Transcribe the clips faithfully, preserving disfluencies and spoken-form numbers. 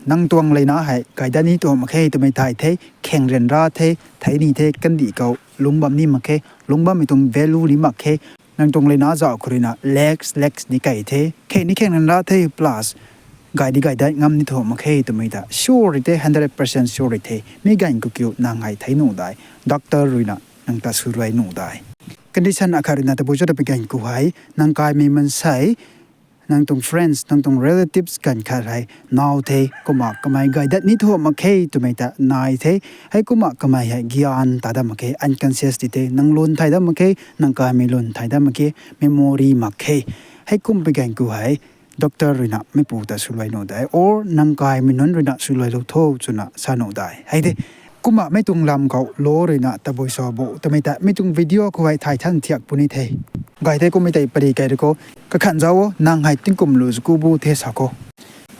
Nang tuang leina hei gay dat ni tu mak khe twmei thay the, kheng ryanra the, thei ni the, kandih khou lungc bam ni mak khe, lungc bammei tuang value ni mak khe. Nang tuang leina zauh khou ruina lakhs lakhs ni kai the, kheng ni kheng ryanra the plus gay di gay dat ngam ni tu mak khe twmei ta sure rui the, hundred percent sure rui the. Mi ganv khou kiu nang hei thei nuh dai, doctor ruina nang ta swluai nuh dai. Condition akhat ruina tabui cho ta pui ganv khou hei, nang kaimei mansei, nang tuang friends, nang tuang relatives ganv khat hei nau the, kumna kamei gay dat ni tu mak khe twmei ta nai the. Heikumna kamei hei gyan ta dat mak khe, unconscious di the, nang lun thay dat mak khe, nang kaimei lun thay dat mak khe, memory mak khe. Heikum pui ganv khou hei doctor ruina meipu ta swluai nuh dai, or nang kaimei nunc ruina swluailou tho twna sa nuh dai hei de. Kumna mei tuang lam khou law ruina tabui sa bo twmei ta mi tuang video khou hei thay than thiak puni the. Gay the kummei tei pary kai ru khou, kakhan zauh o, nang hei tingkum lu zku bu the sa khou.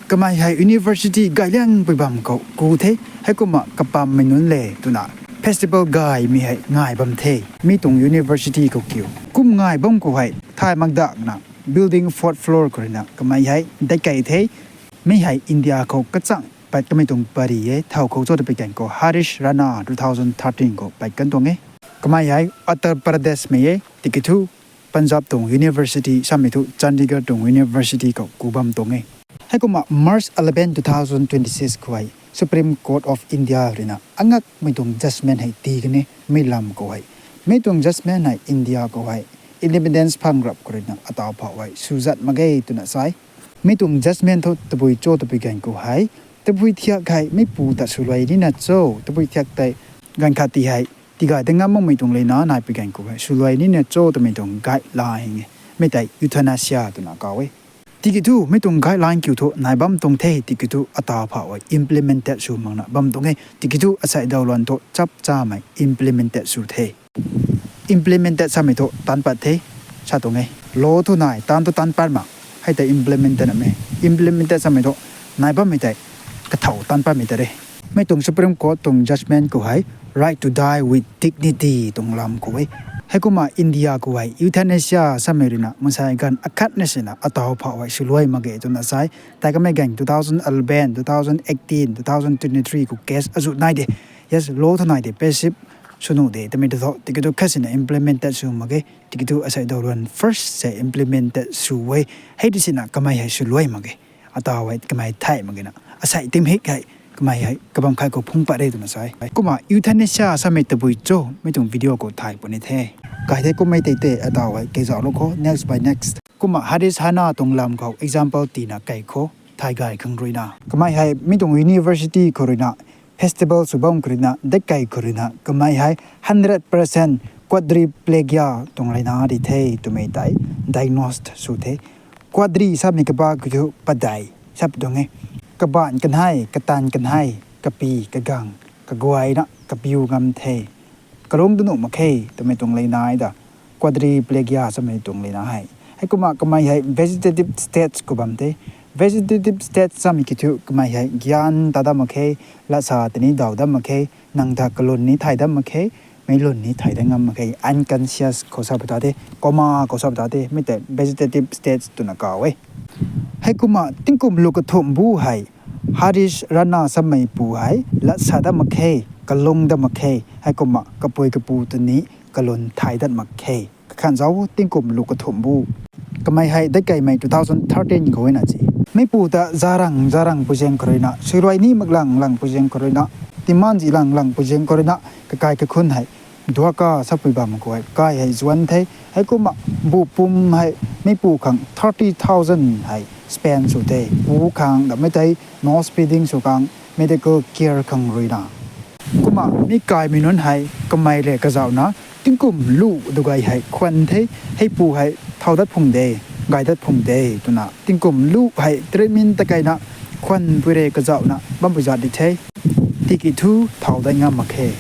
Kamei hei university gay liangpui bam khou ku the, heikumna kapammei nunc le twna festival gaymei hei ngai bam the. Mi tuang university khou kiu kum ngai bam khou hei thay mak dakna building fourth floor khou ruina kamei hei dat kai the. Mi hei India khou kachang pat kamei tuang pary e, thow khou cho ta pui ganv khou Harish Rana two thousand thirteen khou pat kan tuang e. Kamei hei Uttar Pradesh mei e, tiki thu Punjab tuang university samei thu Chandigarh tuang university khou ku bam tuang e. Heikumna March eleven, two thousand twenty-six khou hei Supreme Court of India ruina angakmei tuang judgment hei tii kan e, mi lam khou hei. Mi tuang judgment hei India khou hei independence phang rap khou ruina ataw phau hei swzat mak ge twna sa e. Mi tuang judgment thu tabui cho ta pui ganv khou hei, tabui thiak hei meipu ta swluai nina cho, tabui thiak tei ganv khat ti hei tigay dat ngam makmei tuang leina nai pui ganv khou hei swluai nina cho twmei tuang guideline e. Mi tei euthanasia twna kaw e. Tiki thu mi tuang guideline kiu thu nai bam tuang the, tiki thu ataw phau hei implemented sw makna bam tuang e. Tiki thu asei daw luan thu chap chamei implemented sw the. Implemented samei thu taanc pat the sa tuang e. Law thu nai, taanc thu taanc pat mak, hei tei implemented na me. Implemented samei thu nai bammei tei kathow taanc patmei ta re. Mi tuang Supreme Court tuang judgment khou hei right to die with dignity tuang lam khou e. Heikumna India khou hei euthanasia samei ruina mansei ganv akhatna sina ataw phau hei swluai mak ge twna sa e. Tei kamei ganv two thousand eleven, two thousand eighteen, two thousand twenty-three khou case azu nai de. Yes, law thu nai de, passive sw nuh de twmei ta tho, tiki thu khat sina implemented sw mak ge. Tiki thu asei daw luan first se implemented sw e. Hei di sina kamei hei swluai mak ge, ataw hei kamei thay mak ge na, asei tim hik hei kamei hei kabam khat khou phungc pat re twna sa e. Kumna euthanasia samei tabui cho, mi tuang video khou thay puni the. Gay the kummei tei tei ataw hei kazauhlou khou next by next. Kumna Harish Hanna tuang lam khou example tiina kai khou, thay gay khang ruina kamei hei mi tuang university khou ruina festival sw bam khou ruina dat kai khou ruina kamei hei hundred percent quadriplegia tuang leina di the twmei tei diagnosed sw the. Quadri samei kaba kiu thu padeih sap tuang e. Kabaanc kanei, kataanv kanei, kapi, kagang, kaguayna kapiu ngam the. Kalung dat nuh mak khe twmei tuang leina e da, quadriplegia samei tuang leina hei. Heikumna kamei hei vegetative state khou bam the. Vegetative state samei kiu thu kamei hei gyan ta dat mak khe, latsa tini daw dat mak khe, nang ta kalun ni thay dat mak khe, meic lun ni thay dat ngam mak khe, unconscious khou sa pata the, coma khou sa pata the, mi tei vegetative state twna kaw e. Heikumna tingkum lu kathumh bu hei Harish Ranna samei pu hei latsa dat mak khe, kalung dat mak khe, heikumna kapui kapu tw ni kalun thay dat mak khe. Kakhan zauc tingkum lu kathumh bu. Kamei hei dat kaimei two thousand thirteen khou na si. Meipu ta zarang zarang puizaeng khou ruina, suiluai ni mak lang lang puizaeng khou ruina, timan zi lang lang puizaeng khou ruina, kakai kakhun hei Dwarka sapui bam khou hei kai hei zuan the. Heikumna bu pum hei meipu khang thirty thousand hei spend sw the. Pu khang da mei tei nose feeding sw khang, medical care khang ruina. Kumna mi kaimei nunc hei kamei le kazauhna tingkum lu dugay hei khwan the. Heipu hei thau dat phung de, gay dat phung de twna tingkum lu hei treatment ta kaina khwanpui re kazauhna bampui zat di the. Tiki thu thau dat ngam mak khe.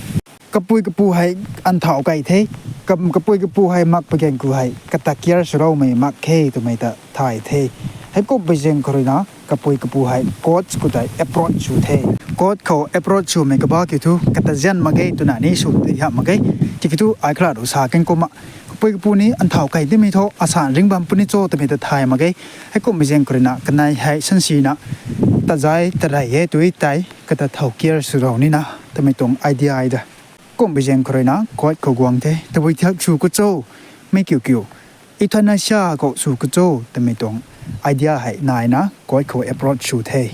Kapui kapu hei anthau kai the. Kam- kapui kapu hei mak pui gan khou hei kata care swloumei mak khe twmei ta thay the. Heikum puizaeng khou ruina kapui kapu hei court khou tei approach sw the. Court khou approach swmei kaba kiu thu kata zian mak ge twna ni sw ti ha mak ge. Tiki thu ai khalat u sa kan kumna Pui kapu ni anthau kai dimei thu asan ring bam puni cho twmei ta thay mak ge. Heikumhmei zaeng khou ruina kanei hei sansina tazai tarei e tui tei kata thau care swrou nina twmei tuang idea ai da. Kumhmei zaeng khou ruina court khou guang the, tabui thiak sw khou cho, mi kiu kiu, euthanasia khou sw khou cho twmei tuang idea hei naina court khou approach sw the.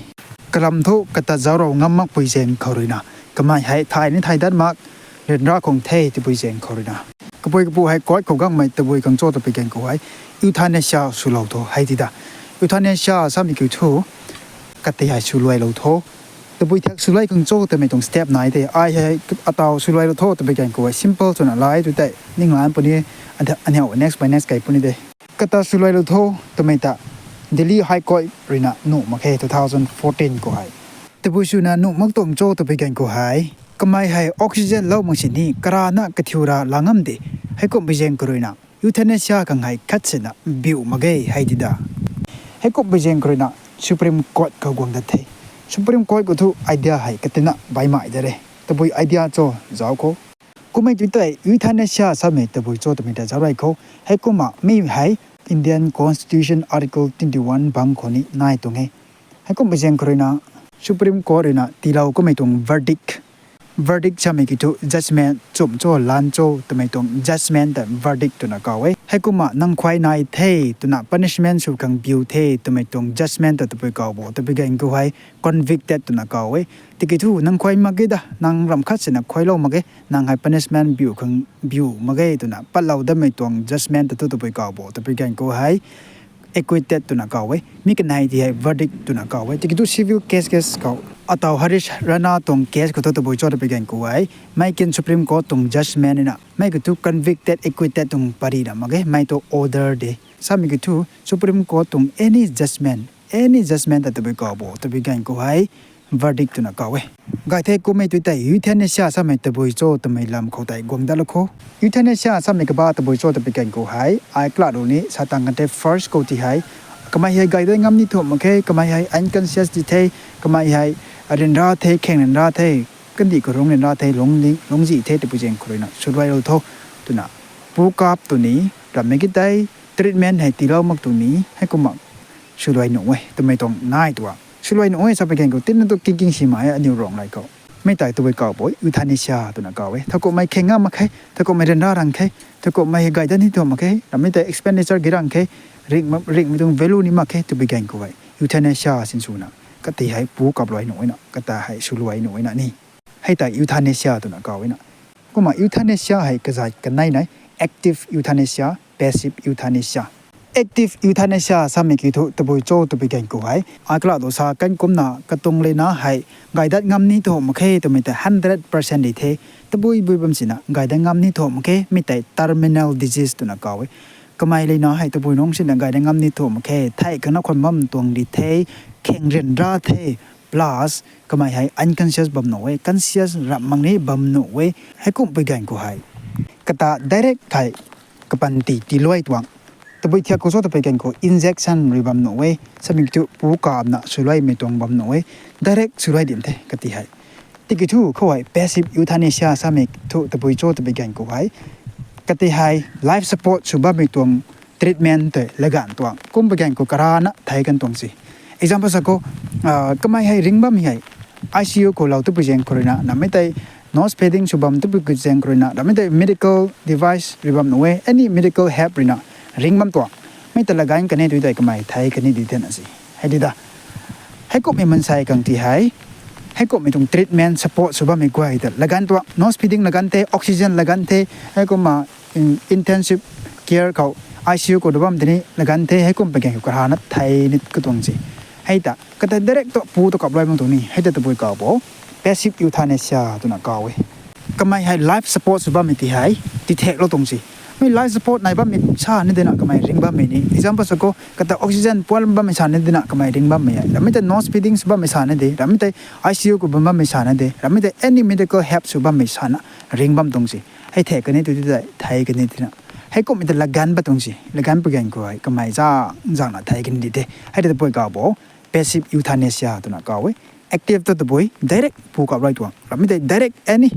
Kalam thu kata zaucrou ngam makpui zaeng khou ruina kamei hei thay ni thay dat mak, ryanra khang the tabui zaeng khou ruina kapui kapu hei court khou guangmei tabui khang cho tabui gan khou hei euthanasia swlou tho hei ti da. Euthanasia samei kiu thu kata hei swluailou tho. Tabui thiak swluai khang cho twmei tuang step nai te. Ai hei atau swluailou tho tabui gan khou hei simple swna lai tu tei ninglan puni, aniu next by next kai puni de. Kata swluailou tho twmei ta Delhi High Court ruina nuh mak khe two thousand fourteen khou hei. Tabui swna nuh mak tuang cho tabui gan khou hei kamei hei oxygen lou mak sini karana kathiu ra la ngam de. Heikumhmei zaeng khou ruina euthanasia khang hei khat sina biu mak ge hei ti da. Heikumhmei zaeng khou ruina Supreme Court khou guang dat the. Supreme Court khou thu idea hei katina baihmei de re. Tabui idea cho zauc khou. Kummei tu tei euthanasia samei tabui cho twmei ta zaucrei khou. Heikumna mi hei Indian Constitution Article twenty one bang khou ni nai tuang e. Heikumhmei zaeng khou ruina Supreme Court ruina tiilou kummei tuang verdict. Verdict samei kiu thu judgment, chum cho lan cho twmei tuang judgment ta verdict twna kaw e. Heikumna nang khuay nai the twna punishment sw khang biu the twmei tuang judgment ta tabui kaw bo tabui gan khou hei convicted twna kaw e. Tiki thu nang khuay mak ge da, nang ram khat sina khuaylou mak ge, nang hei punishment biu khang biu mak ge twna patlou datmei tuang judgment ta thu tabui kaw bo tabui gan khou hei acquitted twna kaw e. Mi kanei ti hei verdict twna kaw e. Tiki thu civil case case khou atau Harish Rana tuang case khou thu tabui cho tabui gan khou hei mei kin Supreme Court tuang judgment ina mei khou thu convicted, acquitted tuang pary ra mak ge, mei tu order de. Samei kiu thu Supreme Court tuang any judgment, any judgment ta tabui kaw bo tabui gan khou hei verdict twna kaw e. Gay the kummei tu tei euthanasia samei tabui cho twmei lam khou tei guang dat lou khou. Euthanasia samei kaba tabui cho tabui gan khou hei ai kala ru ni sa tang kan the. First khou ti hei kamei hei gay dat ngam ni thu mak khe, kamei hei unconscious di the, kamei hei ryanra the, kheng ryanra the, kandih khou rung ryanra the, lungzi the tabui zaeng khou ruina swluailou tho twna pu kap tu ni rammei ki tei treatment hei tiilou mak tu ni heikumna swluai nuh e twmei tuang nai tua. Swluai nuh e sa pui gan khou tina tu king king simei aniu Ruangmei khou. Mi tei tabui kaw bo euthanasia twna kaw e. Thakumhmei kheng ngam mak khe, thakumhmei ryanra rang khe, thakumhmei gay dat ni thu mak khe, rammei tei expenditure gi rang khe, ringmei tuang value ni mak khe tabui gan khou hei euthanasia sinswna kata hei pu kap luai nuh na, kata hei swluai nuh na ni. Hei tei euthanasia twna kaw na. Kumna euthanasia hei kazat kanei nai, active euthanasia, passive euthanasia. Active euthanasia samei kiu thu tabui cho tabui gan khou hei ai kala tu sa kan kumna katuang lena hei gay dat ngam ni thu mak khe twmei tei hundred percent di the. Tabui bui bam sina gay dat ngam ni thu mak khe, mi tei terminal disease twna kaw e. Kamei lena hei tabui nung sina gay dat ngam ni thu mak khe, thei khangna khwan bam tuang di the, kheng ryanra the, plus kamei hei unconscious bam nuh e, conscious ram mak ni bam nuh e. Heikumhpui gan khou hei kata direct thei kapanty tiiluai tuang. Tabui thiak khou cho tabui gan khou injection rui bam nuh e, samei kiu thu pu kapna swluaimei tuang bam nuh e, direct swluai dim the kata hei. Tiki thu khou hei passive euthanasia samei thu tabui cho tabui gan khou hei kata hei life support sw bammei tuang treatment tei laganv tuang. Kumpui gan khou karana thei kan tuang se. Example sa khou, kamei hei ring bammei hei I C U khou lou twpui zaeng khou ruina, rammei tei nose feeding sw bam twpui zaeng khou ruina, rammei tei medical device rui bam nuh e, any medical help ruina ring bam tuang. Mi ta laganv kan e tu tei kamei thei kan e di thena se. Hei di da. Heikumhmei mansei khang ti hei heikumhmei tuang treatment support sw bammei guay ta laganv tuang. Nose feeding laganv the, oxygen laganv the, heikumna intensive care khou I C U khou du bam tini laganv the, heikumhpui gan khou karana thei ni katuang se. Hei ta kata direct tu pu tu kap luai bam tuang ni, hei ta tabui kaw bo passive euthanasia twna kaw e. Kamei hei life support sw bammei ti hei tithaklou tuang se. Mi life support nai bammei sa ni dina kamei ring bammei ni. Example sa khou kata oxygen pual bammei sa ni dina kamei ring bammei e. Rammei tei nose feeding sw bammei sa ni de, rammei tei I C U khou bam bammei sa ni de, rammei tei any medical help sw bammei sana ring bam tuang se. Hei thei kan e tu tei thei kan e tina. Heikumhmei ta laganv ba tuang se. Laganvpui gan khou hei kamei zang zangna thei kan e di the. Hei ta tabui kaw bo passive euthanasia twna kaw e. Active tu tabui direct pu kap luai tuang. Rammei tei direct any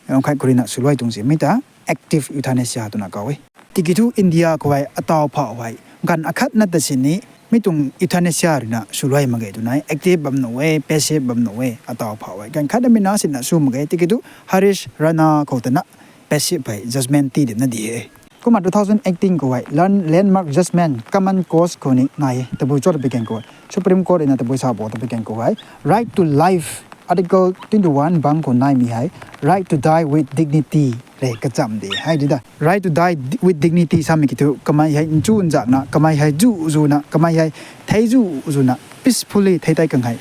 ram khat khou ruina swluai tuang se. Mi ta active euthanasia twna kaw e. Tiki thu India khou hei ataw phau hei ganv akhatna ta sini mi tuang euthanasia ruina swluai mak ge twna active bam nuh e, passive bam nuh e, ataw phau hei ganv khatna mi na sina sw mak ge. Tiki thu Harish Rana khou tana passive hei judgment ti dina di e. Kumna two thousand eighteen khou hei landmark judgment common cause khou ni nai e, tabui cho ta pi kan khou Supreme Court ruina tabui sa bo ta pi kan khou hei, right to life, Article twenty one bang khou naimei hei, right to die with dignity rui kacham de hei di da. Right to die with dignity samei ki thu kamei hei nchu nzakna, kamei hei zu zuna, kamei hei thei zu zuna peacefully thei tei khang hei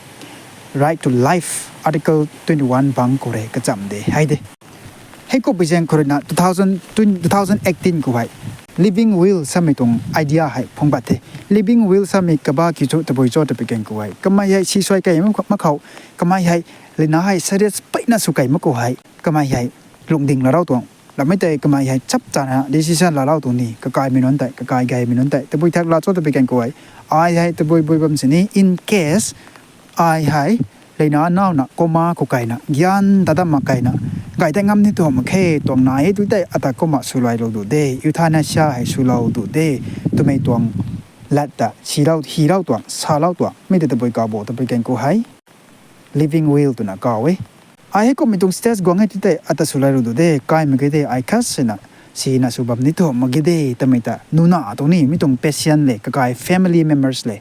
right to life, Article twenty one bang khou rui kacham de hei de. Hei kummei zaeng khou ruina two thousand, two thousand eighteen khou hei living will samei tuang idea hei phung pat the. Living will samei kaba ki thu tabui cho ta pi kan khou hei, kamei hei si suai kei mak khou, kamei hei lina hei serious peina sw kei mak khou hei, kamei hei lungding laalou tuang, ramei tei kamei hei chap chana decision laalou tuang ni, kakaimei nunc tei, kakai gaymei nunc tei tabui thak la cho ta pi kan khou hei, ai hei tabui bui bam sini in case ai hei leina nauna coma khou kaina, gyan ta dam mak kaina, gay tei ngam ni tu mak khe tuang nai e tu tei ata kumna swluailou du de, euthanasia hei swlou du de twmei tuang lat ta silou, hilou tuang, salou tuang mi tei tabui kaw bo ta pi kan khou hei living will twna kaw e. Ai hei kummei tuang stage guang e tu tei ata swluailou du de, kai mak ge de, ai khat sina sina sw bam ni tu mak ge de twmei ta nuna tuang ni, mi tuang patient le kakai family members le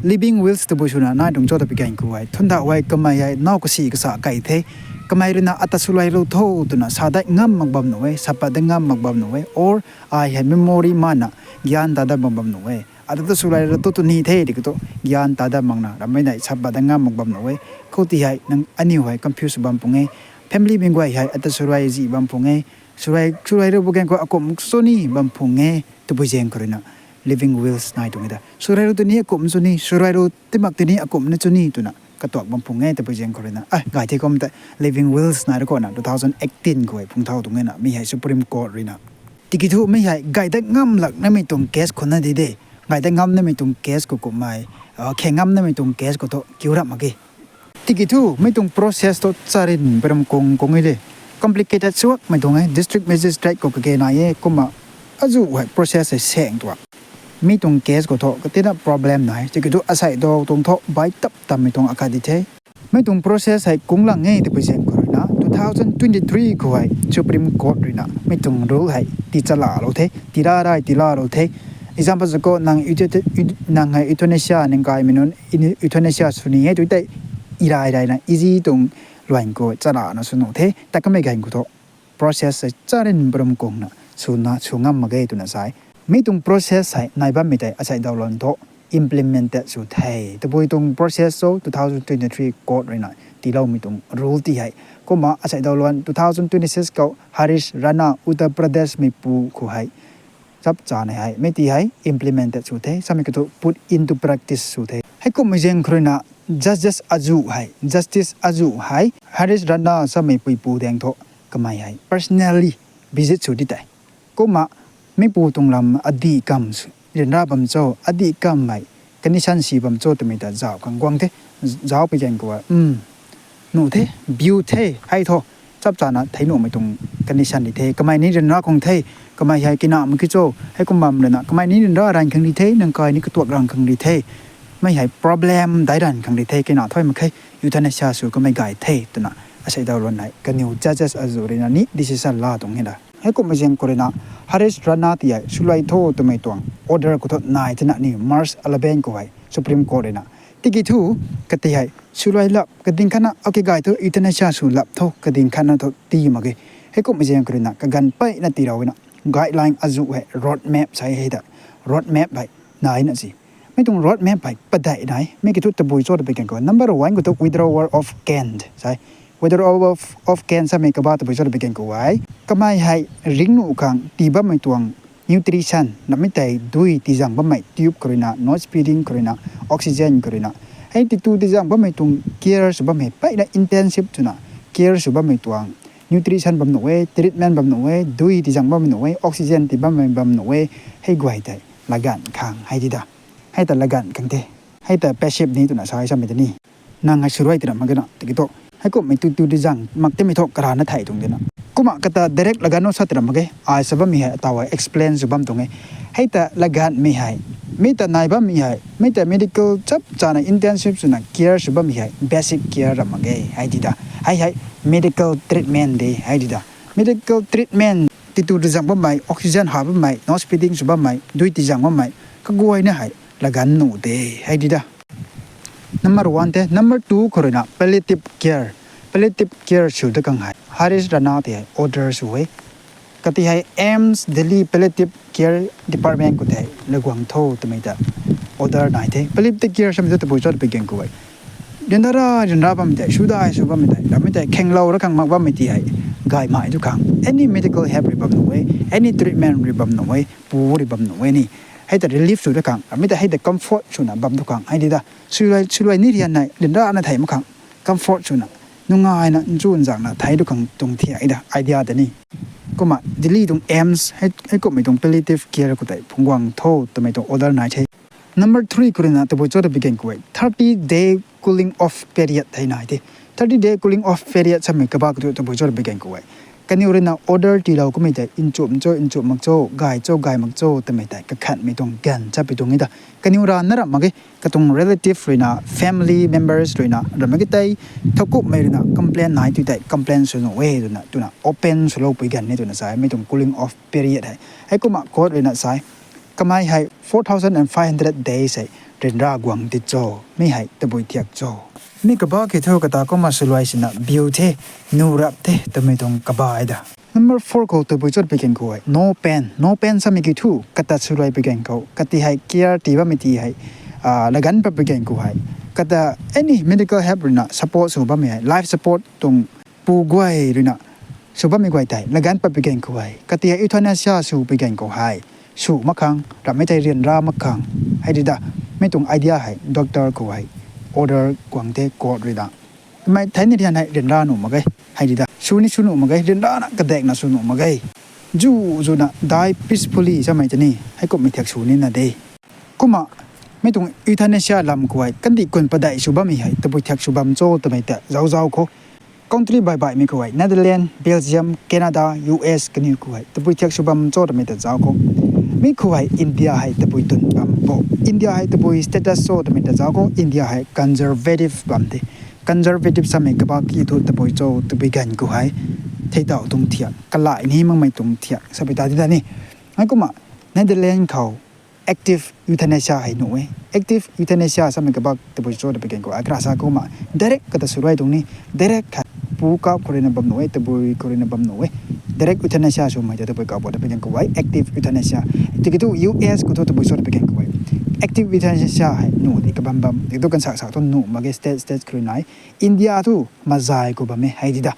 living wills tabui swna nai tuang cho ta pi kan khou hei, thunda hei kamei hei naw kasi kasa kei the, kamei ruina ata swluailou tho twna sa dai ngam mak bam nuh e, sa pat dai ngam mak bam nuh e, or ai hei memory mana gyan ta dam bam bam nuh e, ata ta swluailou tu tu ni the tiki thu gyan ta dam makna ramei nei sa pat dai ngam mak bam nuh e. Khou ti hei nang aniu hei confuse bam pung e, family mei guay hei ata swluai zi bam pung e, swluai, swluailou bu kan khou akum cho ni bam pung e. Tabui zaeng khou ruina living wills nai tuang e da. Swluailou tu ni akum cho ni, swluailou ti mak ti ni akum na cho ni twna katuak bam pung e. Tabui zaeng khou ruina ai gay the kum tei living wills nai ra khou na two thousand eighteen khou hei phung thau tuang e na, mi hei Supreme Court ruina. Tiki thu mi hei gay dat ngam lak namei tuang case khou na di de, gay dat ngam namei tuang case khou kummei, khe ngam namei tuang case khou thu kiu rap mak ge. Tiki thu mi tuang process thu charin param kung kung e de, complicated suakmei tuang e, district magistrate khou kage nai e, kumna azu hei process hei saeng tuang. Mi tuang case khou thu katina problem nai, tiki thu asei daw tuang thu bai tap tammei tuang akhat di the. Mi tuang process hei kung lang e tabui zaeng khou ruina two thousand twenty three khou hei Supreme Court ruina mi tuang rule hei tii chalalou the, tii ra rai tii lalou the. Example za khou nang euth-, nang hei euthanasia, nang kaimei nunc euthanasia sw ni e tu tei irai raina easy tuang luan khou chalana sw nuh the. Ta kamei ganv khou thu process hei charin param kungna swna sw ngam mak ge twna sa e. Mi tuang process hei nai bammei tei asei daw luan thu implemented sw the. Tabui tuang process cho two thousand twenty three court ruina tiiloumei tuang rule ti hei. Kumna asei daw luan two thousand twenty six khou Harish Rana, Uttar Pradesh meipu khou hei chap chana hei mi ti hei implemented sw the, samei kathu put into practice sw the. Heikumhmei zaeng khou ruina judges azu hei, justice azu hei Harish Rana samei puipu daeng thu kamei hei personally visit sw di tei. Kumna mipu tuang lam adih kam ryanra bam cho, adih kammei condition si bam cho twmei ta zauc khang guang the. Zauc pi zaeng khou nuh the, biu the, hei thu chap chana thei nuhmei tuang condition di the. Kamei ni ryanra khang the, kamei hei kinamei ki cho, heikum bam ruina kamei ni ryanra ranv khang di the, nang kai ni katuak ranv khang di the, mei hei problem dai ranv khang di the, kina thuy mak khe, euthanasia sw kamei gay the twna asei daw luan hei kaniw judges azu ruina ni decision la tuang e da. Heikumhmei zaeng khou ruina Harish Rana ti hei swluai tho twmei tuang order khou thu nai thena ni March eleven khou hei Supreme Court ruina. Tiki thu kati hei swluai lap kading khatna, okay, gay thu euthanasia sw lap tho kading khatna thu tii mak ge. Heikumhmei zaeng khou ruina kaganv peyna tiilou na guideline azu hei road map sa hei ta, road map hei naina si. Mi tuang road map hei padeih nai, mi ki thu tabui cho ta pi kan khou number one khou thu withdrawal of consent sa e. Withdrawal of, of consent samei kaba tabui cho ta pi kan khou e, kamei hei ringnuh khang tii bammei tuang nutrition namei tei dui tiizang bammei tube khou ruina, nose feeding khou ruina, oxygen khou ruina, hei ti tu tiizang bammei tuang care sw bammei peyna intensive twna care sw bammei tuang nutrition bam nuh e, treatment bam nuh e, dui tiizang bammei nuh e, oxygen tii bammei bam nuh e, hei guay tei laganv khang hei di da. Hei ta laganv khang the. Hei ta passive ni twna sa e samei ta ni. Nang hei swluai ti ram mak ge na tiki thu Heikumhmei tu tu di zang mak timei thu karana thei tuang dina. Kumna kata direct laganv o sa tei ram mak ge, ai sa bammei hei ataw hei explain sw bam tuang e. Hei ta laganvmei hei, mi ta nai bammei hei, mi ta medical chap chana intensive swna care sw bammei hei basic care ram mak ge hei di da. Hei hei medical treatment de hei di da. Medical treatment ti tu di zang bammei, oxygen ha bammei, nose feeding sw bammei, dui ti zang bammei kaguayna hei laganv nuh de hei di da. Number one the. Number two khou ruina palliative care. Palliative care sw da khang hei Harish Rana tei hei order sw e. Kati hei AIIMS Delhi Palliative Care Department khou tei laguang tho twmei ta order nai the. Palliative care samei thu tabui cho twpui gan khou e, ryanra ryanra bammei tei, sudai sw bammei tei, rammei tei khenglou ra khang mak bammei ti hei gaymei tu khang any medical help rui bam nuh e, any treatment rui bam nuh e, pu rui bam nuh e ni. Hei ta relief sw da khang, rammei tei hei ta comfort swna bam tu khang hei di da. Swluai, swluai ni rian nei ryanrana thei mak khang comfort swna nungaina nchun zangna thei tu khang tuang thiak da idea tei ni. Kumna Delhi tuang AIIMS hei, heikumhmei tuang palliative care khou tei phungc guang tho twmei tuang order nai the. Number three khou ruina tabui cho twpui gan khou e thirty day cooling off period hei nai the. Thirty day cooling off period samei kabak tu tabui cho twpui gan khou e, kaniw ruina order tiilou kummei tei nchumh cho, nchumh mak cho, gay cho, gay mak cho twmei tei kakhanhmei tuang gan chapui tuang e da. Kaniw rana ram mak ge, katuang relative ruina, family members ruina, ram mak ge tei, thowkumhmei ruina complain nai tu tei complain sw nuh e twna, twna open swloupui gan ni twna sa e, mi tuang cooling off period hei. Heikumna court ruina sa e, kamei hei four thousand and five hundred days hei ryanra guang ti cho, mi hei tabui thiak cho. Mi kaba ki thu kata kumna swluai sina biu the, nu rap the twmei tuang kaba e da. Number four khou tabui cho twpui gan khou hei no pain. No pain samei ki thu kata swluai pui gan khou, kati hei care tii bammei ti hei, ah, laganv pat pui gan khou hei, kata any medical help ruina support sw bammei hei, life support tuang pu guay ruina sw bammei guay tei laganv pat pui gan khou hei, kati hei euthanasia sw pui gan khou hei, sw mak khang, rammei tei ryanra mak khang hei di da. Mi tuang idea hei doctor khou hei order guang the court ruina. Mei thei ni rian hei ryanra nuh mak ge hei di da. Sw ni sw nuh mak ge, ryanrana kadaekna sw nuh mak ge. Zu, zuna die peacefully samei tei ni heikumhmei thiak sw nina de. Kumna mi tuang euthanasia lam khou hei kandih kun padeih sw bammei hei tabui thiak sw bam cho twmei ta zauc zauc khou, country baih baihmei khou hei Netherlands, Belgium, Canada, U S kaniw khou hei tabui thiak sw bam cho twmei ta zauc khou, mi khou hei India hei tabui twn bam bo. India hei tabui status cho twmei ta zauc khou, India hei conservative bam the. Conservative samei kaba ki thu tabui cho twpui gan khou hei theitaw tuang thiak, kalai ni makmei tuang thiak sapui ta di da ni. Heikumna Netherlands khou active euthanasia hei nuh e. Active euthanasia samei kaba tabui cho twpui gan khou akra sa kumna direct kata swluai tuang ni, direct khat pu kap khou ruina bam nuh e, tabui khou ruina bam nuh e. Direct euthanasia swmei ta tabui kap bo twpui gan khou hei active euthanasia. Tiki thu U S khou thu tabui cho twpui gan khou hei active euthanasia hei nuh di kabam bam tiki thu kansak sak thu nuh mak ge, state state khou rui nai. India thu mazai khou bam e hei di da.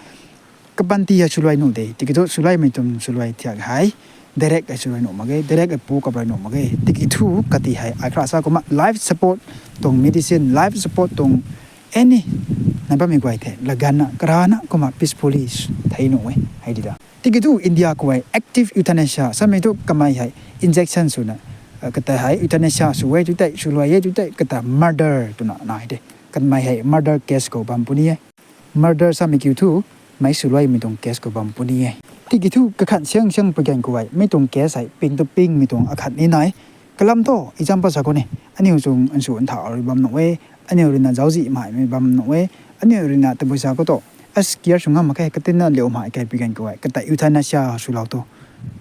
Kapanty hei swluai nuh de, tiki thu swluaimei tuang swluai thiak hei direct hei swluai nuh mak ge, direct hei pu kap rui nuh mak ge. Tiki thu kati hei akra sa kumna life support tuang medicine, life support tuang any nai bammei guay thei laganvna karana kumna peacefully thei nuh e hei di da. Tiki thu India khou hei active euthanasia samei thu kamei hei injection swna, kata hei euthanasia sw e tu tei, swluai e tu tei kata murder twna nai de. Kamei hei murder case khou bam puni e. Murder samei kiu thu mei swluaimei tuang case khou bam puni e. Tiki thu kakhan siang siang pui gan khou hei mi tuang case hei ping tu pingmei tuang akhat ni nai. Kalam thu example sa khou ni, aniu chung answ ntha rui bam nuh e, aniu ruina zauczihmei bam nuh e, aniu ruina tabui sa khou tu as care sw ngam mak khe, katina liumei khe pui gan khou hei kata euthanasia swlou tu,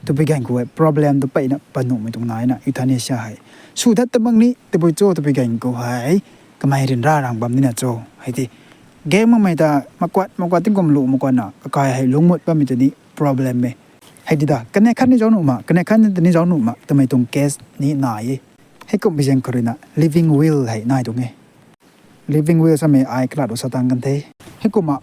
twpui gan khou hei problem tu peyna pat nuhmei tuang naina euthanasia hei sw dat ta mak ni tabui cho twpui gan khou hei kamei ryanra rang bam nina cho hei ti. Gang makmei ta makuat makuat tingkum lu makuatna kakai hei lungmut bammei tei ni problem e hei di da. Kaniw khat ni zauc nuh mak, kaniw khat ni zauc nuh mak twmei tuang case ni nai e. Heikumhmei zaeng khou ruina living will hei nai tuang e. Living will samei ai kalat u sa tang kan the. Heikumna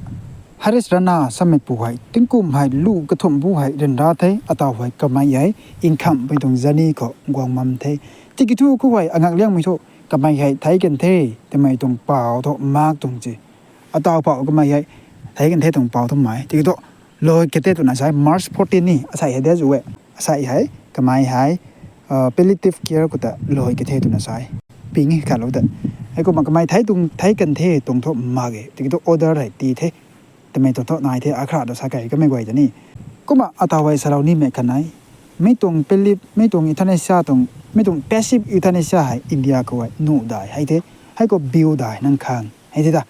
Harish Rana samei pu hei tingkum hei lu kathumh bu hei ryanra the, ataw hei kamei hei income pui tuang journey khou guang bam the. Tiki thu khou hei angak liangmei thu kamei hei theic kan the twmei tuang pau thu mak tuang ci. Ataw pau kamei hei theic kan the tuang pau thu mei. Tiki thu loi kate twna sa e, March fourteen ni asei hei de zu e. Asei hei kamei hei palliative care khou ta loi kate twna sa e. Ping khatlou ta, heikumna kamei theic tuang, theic kan the tuang thu mak ge. Tiki thu order hei ti the. twmei tuang thu nai the, akhra ta sa kei kamei guay ta ni. Kumna ataw hei salou nimei khat nai. Mi tuang passive, mi tuang euthanasia tuang, mi tuang passive euthanasia hei India khou hei nuh dai hei the, hei khou biu dai nang khang hei the ta.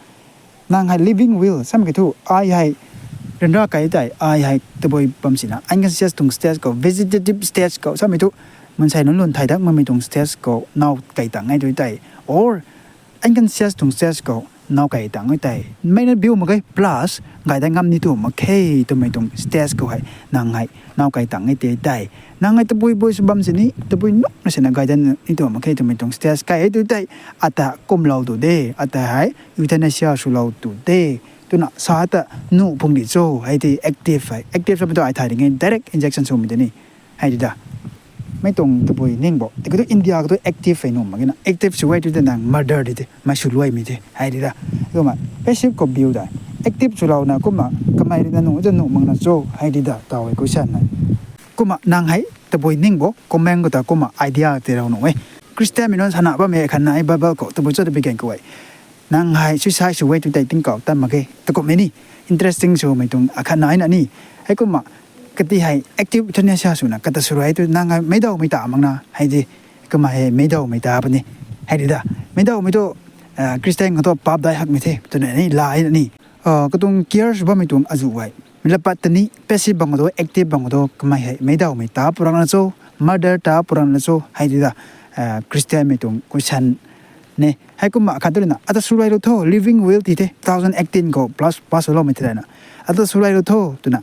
Nang hei living will samei ki thu, ai hei ryanra kai tei, ai hei tabui bam sina unconscious tuang stage khou, vegetative stage khou samei thu, mansei nunc lun thay dak makmei tuang stage khou naw kai tang e tu tei, or unconscious tuang stage khou naw kai tang e tei, mei na biu mak ge, plus gay dat ngam ni tu mak khe twmei tuang stage khou hei nang hei naw kai tang e tei tei, nang hei tabui bui sw bam sini, tabui nuhna sina gay dat ni tu mak khe twmei tuang stage kai e tu tei, ata kumlou tu de, ata hei euthanasia swlou tu de twna sa ta nuh phung di cho, hei tei active hei. Active samei tu ai thay ding e, direct injection swmei tei ni. Hei di ta. Mei tuang tabui ning bo. Tiki tu India khou tu active hei nuh mak ge na. Active sw e tu tei nang murder di the, mei sw luaimei the. Hei di ta. Kumna passive khou biu dai. Active swlouna kumna kamei rui na nuh ta nuh mak na cho, hei di ta taw e question na. Kumna nang hei tabui ning bo, comment khou ta kumna idea tiilou nuh e. Christian mei nunc sana bammei khat nai Bible khou, tabui cho tabui gan khou e. Nang hei suicide sw e tu tei tingkauh tat mak ge, takumhmei ni. Interesting swmei tuang akhat nai na ni. Heikumna kati hei active euthanasia swna kata sw rui tu nang hei meicdawmei ta mak na, hei di. Kumna hei meicdawmei ta puni. Hei di ta. Meicdawmei tu, Christian khou tu paap dai hakmei the twna ni la e na ni. Katuang care sw bammei tuang azuh hei, mei la pat ta ni, passive bang khou tu, active bang khou tu, kamei hei meicdawmei ta puran na cho, murder ta puran na cho, hei di ta. Christian mei tuang question ne. Heikumna khat tu rui na, ata sw rui lou tho, living will ti the, two thousand eighteen khou plus pass swloumei thei na, ata sw rui lou tho twna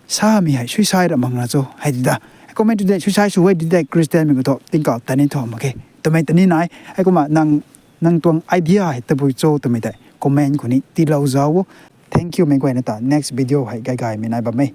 samei hei suicide ra mak na cho, hei di ta. Heikumna tu tei suicide sw e di tei Christian mei khou tu tingkauh tat ni thu mak khe twmei ta ni nai. Heikumna nang, nang tuang idea hei tabui cho twmei tei comment khou ni tiilou zauc o. Thank you mei guayna ta, next video hei gay gaymei nai bam e.